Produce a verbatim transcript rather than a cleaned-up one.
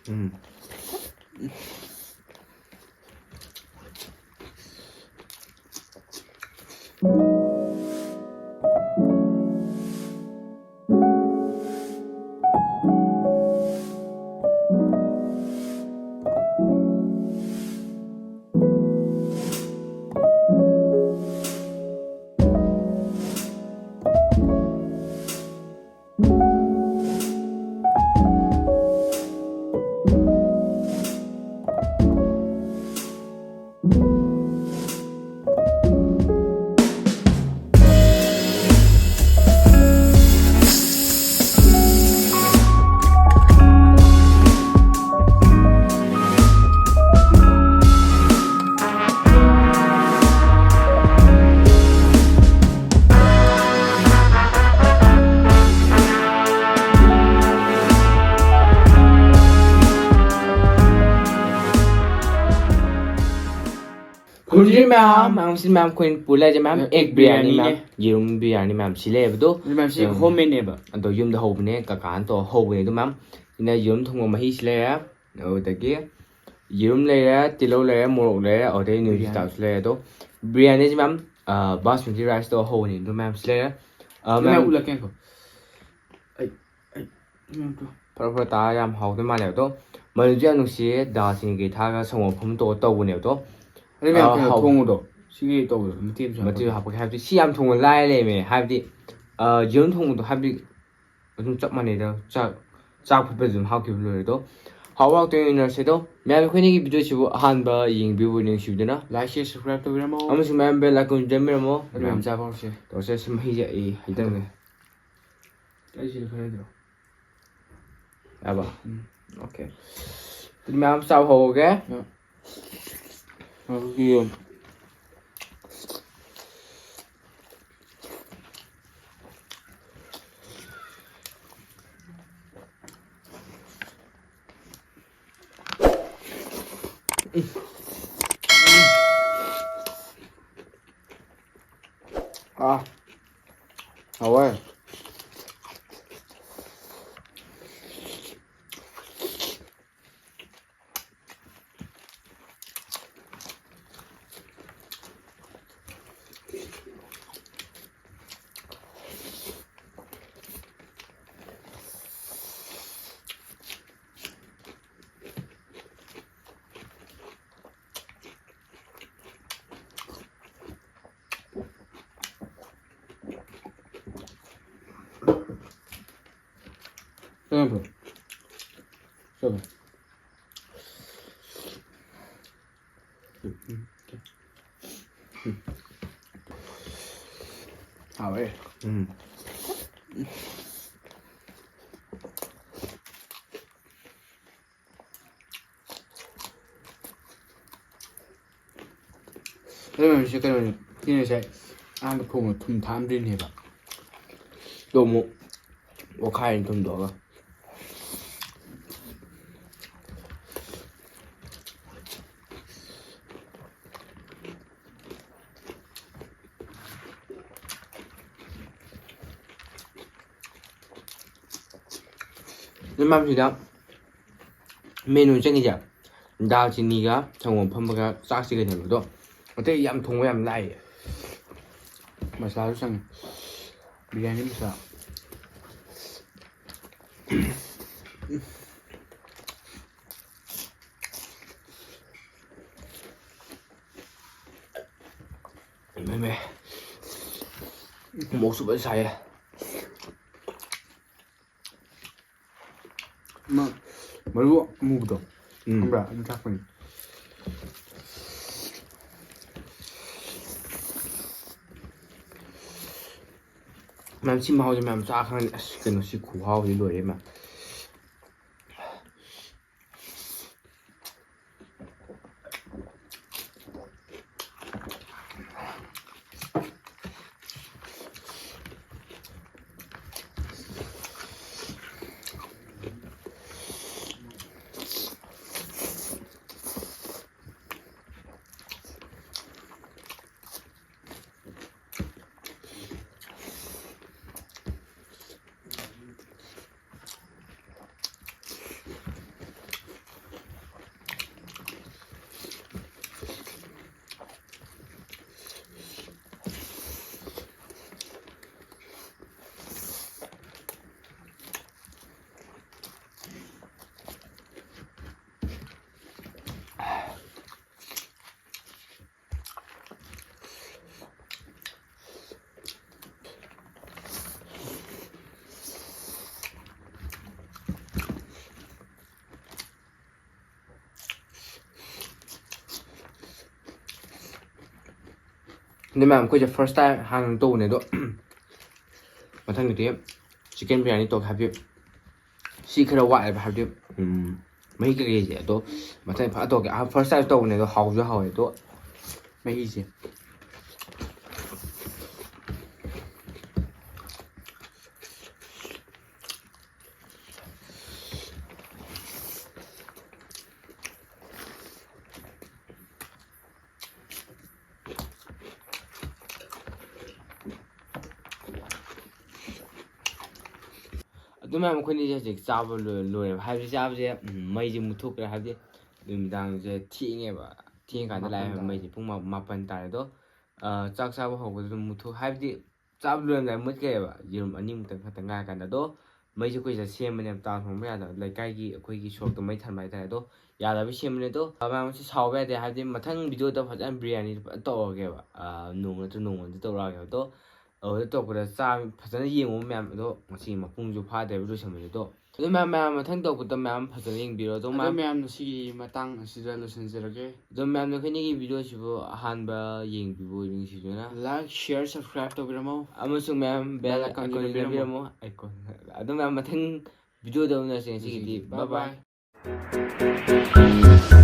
ꯎꯝ꯫ ꯈꯨꯔꯨꯝꯖꯔꯤ ꯃꯌꯥꯝ, ꯃꯌꯥꯝ ꯁꯤ ꯃꯌꯥꯝ ꯑꯩꯈꯣꯏꯅ ꯄꯨ ꯂꯩꯔꯤꯁꯦ ꯃꯌꯥꯝ ꯑꯦꯒ ꯕꯤꯔꯌꯥꯅꯤ ꯃꯌꯥꯝ, ꯌꯦꯔꯨꯝ ꯕꯤꯔꯌꯥꯅꯤ ꯃꯌꯥꯝ ꯁꯤ ꯂꯩꯌꯦꯕꯗꯣ꯫ ꯃꯌꯥꯝꯁꯤ ꯎꯝ꯫ Homemade ꯅꯦꯕ꯫ ꯑꯗꯣ ꯌꯨꯝꯗ ꯍꯧꯕꯅꯦ, ꯀꯀꯥꯅ ꯇꯧꯔ ꯍꯧꯕꯅꯦ꯫ ꯑꯗꯣ ꯃꯌꯥꯝ ꯁꯤꯅ ꯌꯦꯔꯨꯝ ꯊꯣꯡꯕ ꯃꯍꯤꯁꯤ ꯂꯩꯔꯦ, ꯑꯗꯨꯗꯒꯤ ꯌꯦꯔꯨꯝ ꯂꯩꯔꯦ, ꯇꯤꯜꯍꯧ ꯂꯩꯔꯦ, ꯃꯣꯔꯣꯛ ꯂꯩꯔꯦ, ꯑꯗꯨꯗꯩ ꯅꯨꯡꯁꯤꯗꯥꯛꯁꯨ ꯂꯩꯔꯦ꯫ ꯑꯗꯣ ꯕꯤꯔꯌꯥꯅꯤꯁꯤ ꯃꯌꯥꯝ, ꯑ, ꯕꯥꯁꯃꯇꯤ ꯔꯥꯏꯁꯇꯣ ꯍꯧꯕꯅꯦ꯫ ꯑꯗꯣ ꯃꯌꯥꯝ ꯁꯤ ꯂꯩꯔꯦ꯫ ꯑ, ꯑꯗꯨ ꯃꯌꯥꯝ ꯃꯌꯥꯝ ꯎꯠꯂꯛꯀꯦ ꯉꯥꯏꯈꯣ꯫ ꯑꯩ, ꯑꯩ, ꯃꯌꯥꯝꯗꯣ꯫ ꯐꯔꯛ ꯐꯔꯛ ꯇꯥꯔ ꯌꯥꯝ ꯍꯥꯎꯗꯣꯏ ꯃꯥꯜꯂꯦꯕ꯫ ꯑꯗꯣ ꯃꯅꯝꯁꯨ ꯌꯥꯝ ꯅꯨꯡꯁꯤꯌꯦ꯫ ꯗꯥꯜ ꯆꯤꯅꯤ ꯀꯩ ꯊꯥꯛꯑꯒ ꯁꯪꯒꯣꯝ ꯑꯐꯝ ꯇꯧꯔ ꯇꯧꯕꯅꯦꯕ꯫ ꯑꯗꯣ, ꯑꯗꯨ ꯃꯌꯥꯝ ꯑ, ꯀꯩꯅꯣ ꯍꯥꯎ-, ꯊꯣꯡꯕꯗꯣ꯫ ꯁꯤꯒꯤ ꯇꯧꯕꯗꯣ꯫ ꯃꯇꯦꯛ ꯑꯃꯁꯨ ꯃꯇꯦꯛ ꯍꯥꯞꯄꯛꯀꯦ꯫ ꯍꯥꯞꯄꯛꯀꯦ ꯍꯥꯏꯕꯗꯤ ꯁꯤ ꯌꯥꯝ ꯊꯣꯡꯕ ꯂꯥꯏꯔ ꯂꯩꯔꯝꯃꯦ꯫ ꯍꯥꯏꯕꯗꯤ, ꯑ, ꯌꯦꯔꯨꯝ ꯊꯣꯡꯕꯗꯣ ꯍꯥꯏꯕꯗꯤ ꯑꯗꯨꯝ ꯆꯞ ꯃꯥꯟꯅꯩꯗ꯫ ꯆꯥꯛ, ꯆꯥꯛ ꯐꯨꯠꯄꯗ ꯑꯗꯨꯝ ꯍꯥꯞꯈꯤꯕ ꯂꯣꯏꯔꯦ꯫ ꯑꯗꯣ ꯍꯥꯎ ꯍꯥꯎꯇꯦ ꯌꯦꯡꯅꯔꯁꯦ꯫ ꯑꯗꯣ ꯃꯌꯥꯝ ꯑꯩꯈꯣꯏꯅꯤꯒꯤ ꯚꯤꯗꯤꯑꯣꯁꯤꯕꯨ ꯑꯍꯥꯟꯕ ꯌꯦꯡꯕꯤꯕ ꯌꯦꯡꯁꯤꯕꯤꯗꯨꯅ like, share, subscribe ꯇꯧꯕꯤꯔꯝꯃꯣ꯫ ꯑꯃꯁꯨꯡ ꯃꯌꯥꯝ bell icon ꯖꯝꯕꯤꯔꯝꯃꯣ꯫ ꯑꯗꯨ ꯃꯌꯥꯝ ꯆꯥꯕ ꯍꯧꯔꯁꯦ꯫ ꯇꯧꯔꯁꯦ꯫ ꯁꯤ ꯃꯍꯤꯁꯦ ꯑꯩ ꯍꯩꯇꯕꯅꯦ꯫ ꯑꯩ ꯁꯤꯗ ꯈꯔ ꯍꯩꯗ꯭ꯔꯣ? ꯌꯥꯕ? ꯎꯝ꯫ Okay꯫ ꯑꯗꯨꯗꯤ ꯃꯌꯥꯝ ꯆꯥꯕ ꯍꯧꯔꯒꯦ꯫ ꯎꯝ꯫ ꯑꯗꯨꯗꯤ ꯑꯥ, ꯍꯥꯎꯋꯦ꯫ ꯍꯥꯎꯋꯦ꯫ ꯎꯝ꯫ ꯑꯗꯨ ꯃꯌꯥꯝꯁꯦ ꯀꯩꯅꯣꯅꯤ, ꯁꯤꯅ ꯉꯁꯥꯏ ꯑꯍꯥꯟꯕ ꯊꯣꯡꯕ ꯊꯨꯝ ꯊꯥꯛꯑꯝꯗ꯭ꯔꯤꯅꯦꯕ꯫ ꯑꯗꯣ ꯑꯃꯨꯛ ꯑꯣꯠꯈꯥꯏꯔꯅꯤ ꯊꯨꯝꯗꯣꯛꯑꯒ꯫ ꯃꯌꯥꯝꯁꯤꯗ ꯃꯦꯟ ꯑꯣꯏꯅ ꯆꯪꯉꯤꯁꯦ ꯗꯥꯜ ꯆꯤꯅꯤꯒ ꯁꯪꯒꯣꯝ ꯑꯐꯝꯕꯒ ꯆꯥꯛꯁꯤꯒꯅꯦꯕ꯫ ꯑꯗꯣ ꯑꯇꯩ ꯌꯥꯝ ꯊꯣꯡꯕ ꯌꯥꯝ ꯂꯥꯏꯌꯦ꯫ ꯃꯁꯂꯥꯁꯨ ꯆꯪꯉꯤ꯫ ꯕꯤꯔꯌꯥꯅꯤ ꯃꯁꯂꯥ꯫ ꯏꯃꯩ ꯃꯩ꯫ ꯃꯣꯔꯣꯛꯁꯨ ꯐꯖꯅ ꯁꯥꯏꯌꯦ꯫ ꯑꯃ ꯃꯔꯨ ꯑꯃꯨꯕꯗꯣ, ꯎꯝ꯫ ꯈꯪꯕ꯭ꯔꯥ? ꯑꯗꯨ ꯊꯥꯛꯄꯅꯤ꯫ ꯃꯌꯥꯝ ꯁꯤ ꯃꯍꯥꯎꯁꯦ ꯃꯌꯥꯝ ꯆꯥ ꯈꯪꯉꯅꯤ꯫ ꯑꯁ, ꯀꯩꯅꯣ ꯁꯤ ꯈꯨꯍꯥꯎꯁꯤ ꯂꯣꯏꯔꯦ ꯃꯌꯥꯝ꯫ ꯑꯗꯨ ꯃꯌꯥꯝ ꯑꯩꯈꯣꯏꯁꯦ first time ꯍꯥꯟꯅ ꯇꯧꯕꯅꯦ ꯑꯗꯣ ꯃꯊꯪꯒꯤꯗꯤ chicken biryani ꯇꯧꯒꯦ ꯍꯥꯏꯕꯗꯤ ꯁꯤ ꯈꯔ ꯋꯥꯠꯂꯦꯕ ꯍꯥꯏꯕꯗꯤ ꯎꯝ, ꯃꯍꯤ ꯀꯩꯀꯩꯁꯦ ꯑꯗꯣ ꯃꯊꯪ ꯐꯖꯅ ꯇꯧꯒꯦ first time ꯇꯧꯕꯅꯦ ꯑꯗꯣ ꯍꯥꯎꯁꯨ ꯍꯥꯎꯋꯦ ꯑꯗꯣ ꯃꯍꯤꯁꯦ ꯑꯗꯨ ꯃꯌꯥꯝ ꯑꯩꯈꯣꯏꯅꯤꯁꯦ ꯍꯧꯖꯤꯛ ꯆꯥꯕ ꯂꯣꯏ- ꯂꯣꯏꯔꯦꯕ ꯍꯥꯏꯕꯗꯤ ꯆꯥꯕꯁꯦ ꯎꯝ, ꯃꯩꯁꯦ ꯃꯨꯠꯊꯣꯛꯈ꯭ꯔꯦ ꯍꯥꯏꯕꯗꯤ ꯅꯨꯃꯤꯗꯥꯡꯁꯦ ꯊꯦꯡꯉꯦꯕ ꯊꯦꯡꯉꯀꯥꯟꯗ ꯂꯥꯛꯑꯦ ꯃꯩꯁꯦ ꯄꯨꯡ ꯃꯥ- ꯃꯥꯄꯟ ꯇꯥꯔꯦ ꯑꯗꯣ ꯑ, ꯆꯥꯛ ꯆꯥꯕ ꯍꯧꯕꯗ ꯑꯗꯨꯝ ꯃꯨꯠꯊꯣꯛ ꯍꯥꯏꯕꯗꯤ ꯆꯥꯕ ꯂꯣꯏꯔꯝꯗꯥꯏ ꯃꯨꯠꯈ꯭ꯔꯦꯕ ꯌꯦꯔꯨꯝ ꯑꯅꯤꯃꯨꯛꯇꯪ ꯈꯛꯇ ꯉꯥꯏꯔꯀꯥꯟꯗ ꯑꯗꯣ ꯃꯩꯁꯦ ꯑꯩꯈꯣꯏ ꯁꯤꯗ ꯁꯦꯝꯕꯅꯦꯕ ꯇꯥ ꯊꯣꯡꯕ ꯌꯥꯗꯕ ꯂꯩꯀꯥꯏꯒꯤ ꯑꯩꯈꯣꯏꯒꯤ ꯁꯣꯔꯣꯛꯇ ꯃꯩ ꯊꯥꯟꯕ ꯍꯥꯏꯇꯥꯔꯦ ꯑꯗꯣ ꯌꯥꯗꯕꯩ ꯁꯦꯝꯕꯅꯦ ꯑꯗꯣ ꯃꯌꯥꯝꯁꯦ ꯁꯥꯎꯕ ꯌꯥꯗꯦ ꯍꯥꯏꯕꯗꯤ ꯃꯊꯪ ꯚꯤꯗꯤꯑꯣꯗ ꯐꯖꯅ ꯕꯤꯔꯌꯥꯅꯤ ꯐꯖꯅ ꯇꯧꯔꯒꯦꯕ ꯑ, ꯅꯣꯡꯃ ꯅꯠꯇ꯭ꯔ ꯅꯣꯡꯃꯗꯤ ꯇꯧꯔꯛꯑꯒꯦꯕ ꯑꯗꯣ ꯑꯗꯨꯗ ꯇꯧꯔꯛꯄꯗ ꯆꯥ ꯐꯖꯅ ꯌꯦꯡꯉꯨ ꯃꯌꯥꯝ ꯑꯗꯣ ꯉꯁꯤ ꯃꯄꯨꯡꯁꯨ ꯐꯥꯗ꯭ꯔꯦꯕ ꯂꯣꯏꯁꯟꯕꯁꯦ ꯑꯗꯣ ꯑꯗꯨ ꯃꯌꯥꯝ ꯃꯌꯥꯝ ꯃꯊꯪ ꯇꯧꯔꯛꯄꯗ ꯃꯌꯥꯝ ꯐꯖꯅ ꯌꯦꯡꯕꯤꯔꯣ ꯑꯗꯣ ꯑꯗꯣ ꯃꯌꯥꯝ ꯃꯌꯥꯝꯅ ꯁꯤꯒꯤ ꯃꯇꯥꯡ ꯑꯁꯤꯗ ꯂꯣꯏꯁꯤꯟꯖꯔꯒꯦ ꯑꯗꯣ ꯃꯌꯥꯝꯅ ꯑꯩꯈꯣꯏꯅꯤꯒꯤ ꯚꯤꯗꯤꯑꯣꯁꯤꯕꯨ ꯑꯍꯥꯟꯕ ꯌꯦꯡꯕꯤꯕ ꯑꯣꯏꯕꯤꯁꯤꯗꯨꯅ like share subscribe ꯇꯧꯕꯤꯔꯝꯃꯣ ꯑꯃꯁꯨꯡ ꯃꯌꯥꯝ bell bell icon icon ꯅ ꯅꯝꯕꯤꯔꯝꯃꯣ ꯅꯝꯕꯤꯔꯝꯃꯣ icon ꯑꯗꯣ ꯃꯌꯥꯝ ꯃꯊꯪ ꯚꯤꯗꯤꯑꯣꯗ ꯎꯅꯔꯁꯦ ꯉꯁꯤꯒꯤꯗꯤ ꯉꯁꯤꯒꯤꯗꯤ bye bye bye bye